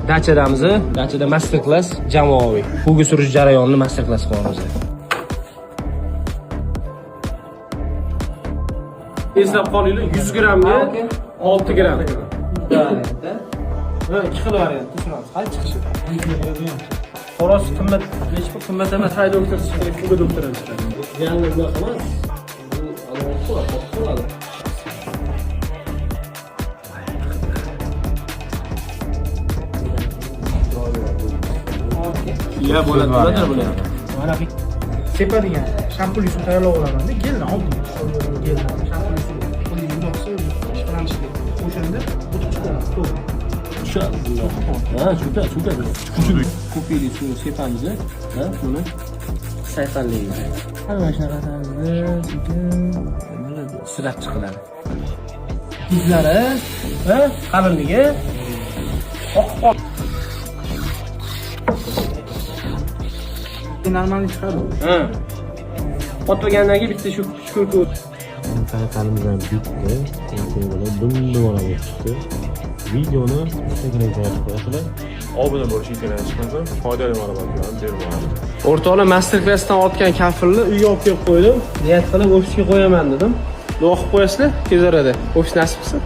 Dachadamiz, dachada master klass jamoaviy. Kuga surish jarayonini master klass qilyapmiz. Eslab qolinglar, 100 grammga 6 gramm. Ha, ikki xil variantda suramiz. Qaysi chiqishi? Xo'roz qimmat, nechi pul qimmat emas, hay doktor chiqadi, Kuga doktor ham chiqadi. Ya'ni unaqa emas. Bu anavi qiladi, qotib qoladi. Ya bo'ladi, bo'ladi bular. Mana sepadigan shampunli suv tayyorlab olamanda, geldan oldin geldan shampunli suv qo'lingiz yuvmoqchi, ishqalanishi o'shanda o'tib chiqadi, to'g'ri. Tushadi. Ha, tushadi, tushadi. Ko'pikli suvni sepamiz, ha, buni sayqallaymiz. Mana shunaqa tarzda sekin silab chiqiladi. Hidlari, ha, qalinligi oqib qol. Нормальный chiqadi. Ha. Qotgandan keyin bitta shu chuqur Sayqalimiz ham bitdi. Dum-dumaloq bo'lib chiqdi. Videoni Instagramga joylab qo'yasizlar. Obuna bo'lish esingizdan chiqmasin, foydali ma'lumotlarni berib boradi. O'rtoqlar, master klassdan ortgan kafilni uyga olib kelib qo'ydim. Niyat qilib ofisga qo'yaman dedim. Duo qilib qo'yasizlar, tez orada ofis nasib qilsin.